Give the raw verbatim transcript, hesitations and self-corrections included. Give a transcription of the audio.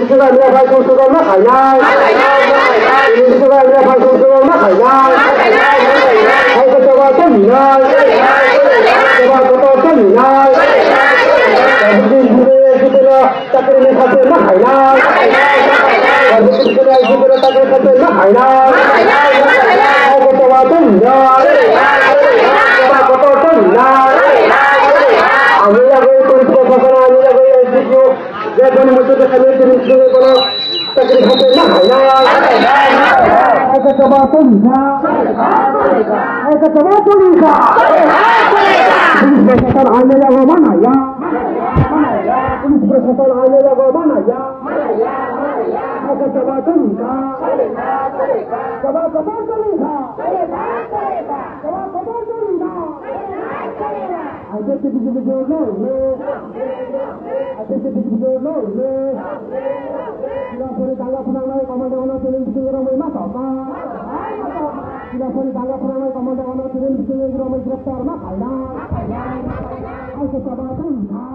Biswkang ya phai sumswkang ma khainai. Biswkang ya phai sumswkang ma khainai. Hai khe choba tongninai. Choba kotor tongninai. Biswkang ya chakri ni khatir ma khainai. Biswkang ya chakri khatir ma khainai. Hai khe choba tongninai. Choba kotor tongninai. Ang ya goi tong choba kotor ang ya goi ai sikyo. Jefani muitu de kami tini sini kono chakri khatir ma khainai. Hai khe choba tongninai. Hai khe choba tongninai. Police prashasan aina yago ma naiya. Police prashasan aina yago ma naiya. Hai khe choba tongninai. Choba, choba tongninai. Choba, choba tongninai. Aise se biji biji no le. Aise se biji biji no le. Sila pori danga phunang nai komando ono tini biji romoi ma toka. Sila pori danga phunang nai komando ono tini biji romoi graftar ma khaina. Aise choba tongninai.